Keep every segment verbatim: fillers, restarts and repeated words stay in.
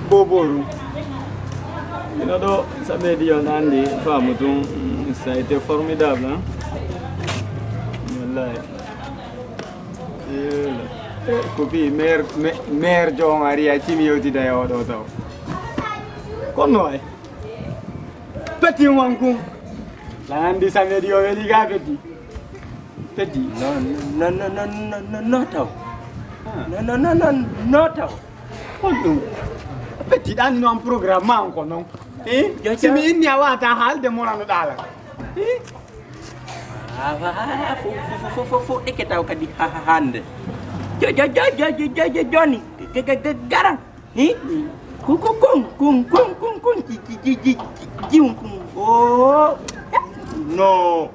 Boboru. Ino ɗo, samedi on anndi faamu tun, mm, ça a été formidable, hein? Wallahi. Eh, eh, ko fii maire, ma-, maire Jon ari a cimi yewtida e oɗo taw. Kono ay. Petit wankun. La anndi samedi o weli ga petit. Petit. No, no, no, no, no, no, no, no, taw. Ah. No, no, no, no, no, taw. Honɗum? Petit ɗan no am programme ma on ko non. Eh? Yo, si yo. Mi inni a wata haalde mo rano ɗaala. Eh? Ah, ah, ah, ah, fu, fu, fu, fu, fu, fu, ɗeke taw kadi ha, ha, hande. Jo, jo, jo, joni. Ga, ga, ga, garan. Hi? Kun, kun, kun, kun, kun, kun, kun, ji, ji, ji, ji, ji, kun. Oh. No.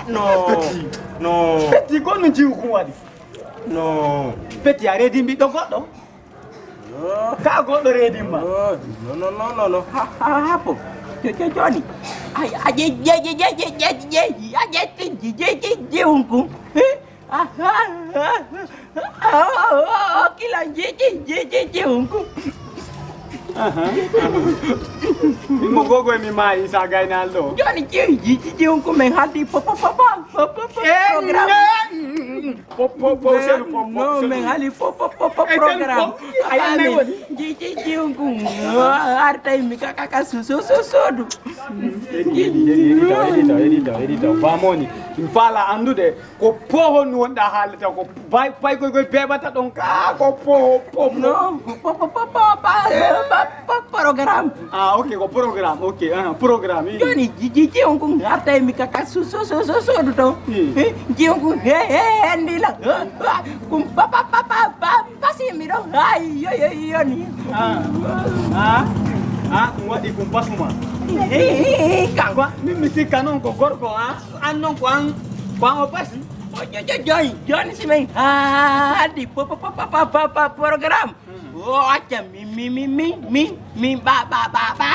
No. No. Petit, ko no jiw kun waɗi? No. Petit, a reedi ɓiɗɗo goɗɗo? No. Ka goɗɗo reedimma? No, no, no, no, no, no. Ha, ha, ha, po. Jo, jo, joni. Ay, a je, je, je, je, je, je, je, a je, ti, ji, je, je, je, un kun. Eh? Ah, ah, ah, ah, ah, ah, kila jiji, jiji, jiwunku. Aha, aha. Min mo gogo e mi maayi sa gaynal ɗo. Joni jiwi jiji, jiwunku men haldi po, po, po, eh, programme. Ne, mm, mm, mm. Po, po, po, selu po, po, no, selu. Men hali po, po, po, po, eh, selu programme. Po. Ayi, ayi, ayi. Jiji, jiwunku. Artay mi kaka, kaka, su, su, su, suudu. Edi, edi, edi, edi, taw, edi, taw, edi, taw, edi, taw. Bamoni. Mi faala anndude. Ko pohon wonɗa haalata ko bay, bay koy koy beɓata ɗon ka ko poho pom. No, po, po, programme. Ah, ok, ko programme. Ok, ah, programme. Joni ji, ji, ji on kun arta e mi kaka su, su, su, su, suudu to. Hmm. Eh, ji on kun he, he, he, ndila. Kum pa, pa, pa, pa, pa, pasi mi ɗo. Ay, yo, yo, yo, ni. Ah, ah, ah, ɗum waɗi kum pasuma. Eh, eh, eh, eh, kan. Quoi? Min mi sikka noon ko gorko, ah. An non ko an, ko an o pasi? O jo-, jo-, joyi, joni si min haadi po-, po-, programme. O acca mi, mi, mi, mi, mi, mi, ɓa, ɓa, ɓa, ɓa.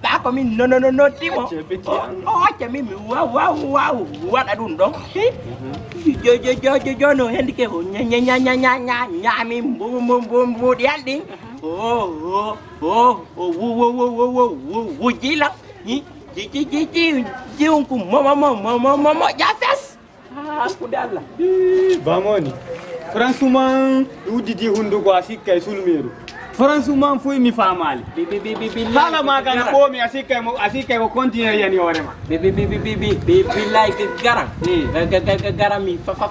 Ɓa ko min no, no, no, no, timo. Acca, petit, o, an. O acca mi, mi wa-, wa-, wa-, waɗa ɗum ɗon. Hi? Mhm. Jo-, jo-, jo-, jo-, joni o hendi ke o nya-, nya-, nya-, nya-, nya-, nya-, nya-, mi mbu-, mbu-, mbu-, mbuɗi an ɗin. Mhm. O, o, o, o, wu-, wu-, wujji lan. Hi? Ji, ji, ji, ji, jiwun ku mo, mo, ja fes. Ah, hakkunde Allah. Ii, bamoni. Franchement, mi udditi hunduko a sikkay sulmeeru. Franchement, fuy mi faamaali. Bi, bi, bi, bi, bi, haala ma kana ɓoomi a sikkay mo, a sikkay mo continue yani hoore ma. Bi, bi, bi, billahi ga-, garan. Ii. Ga-, ga-, ga-, ga-, garan mi fa-, fa-,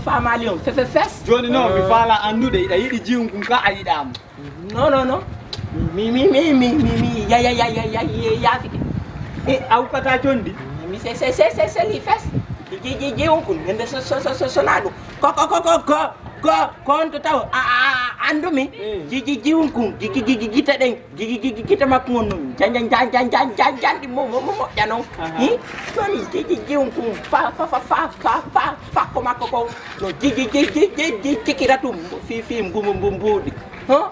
faamaali on. Fe-, fe-, fes. Joni no, mi faala anndude, iɗa yiɗi jiwun kun ka a yiɗaa mo. No, no, no. Mi, mi, mi, ya, ya, ya, ya, ya, ya, ya, fiti. E, a ukkata condi? Mi, se, se, se, se, se, li fes. Ji, ji, ji, on kun. Hende so, so, so, so, so, na ɗum. Ko, ko, ko, ko, ko, ko, ko on to taw. A, a, a, andu mi. Eh. Ji, ji, ji, on kun. Ji, ji, ji, ji, gita ɗen. Ji, ji, ji, ji, gita makko on nun. Jan, jan, jan, jan, jan, jan, jan, ɗi mo, mo, mo, mo, jan on. Aha. Hi? Joni, ji, ji, ji, on kun. Fa, fa, fa, ko makko ko. No, ji, ji, ji, ji, ji, ji, cikira tum. Fi, fi, mbu, mbu, mbu, mbuɗi. Huh?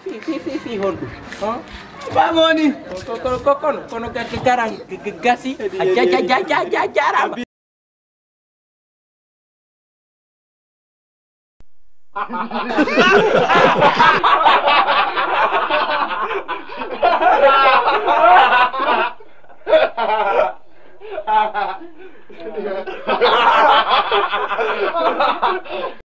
Fii, fii, fii, fii honɗum? Huh? Bamoni. Ko, ko, ko, ko, kono, kono ga-, ga-, garan, ga-, ga-, gasi. Edi, a edi, ja-, ja-, edi, ja-, edi. Ja-, ja-, jarama.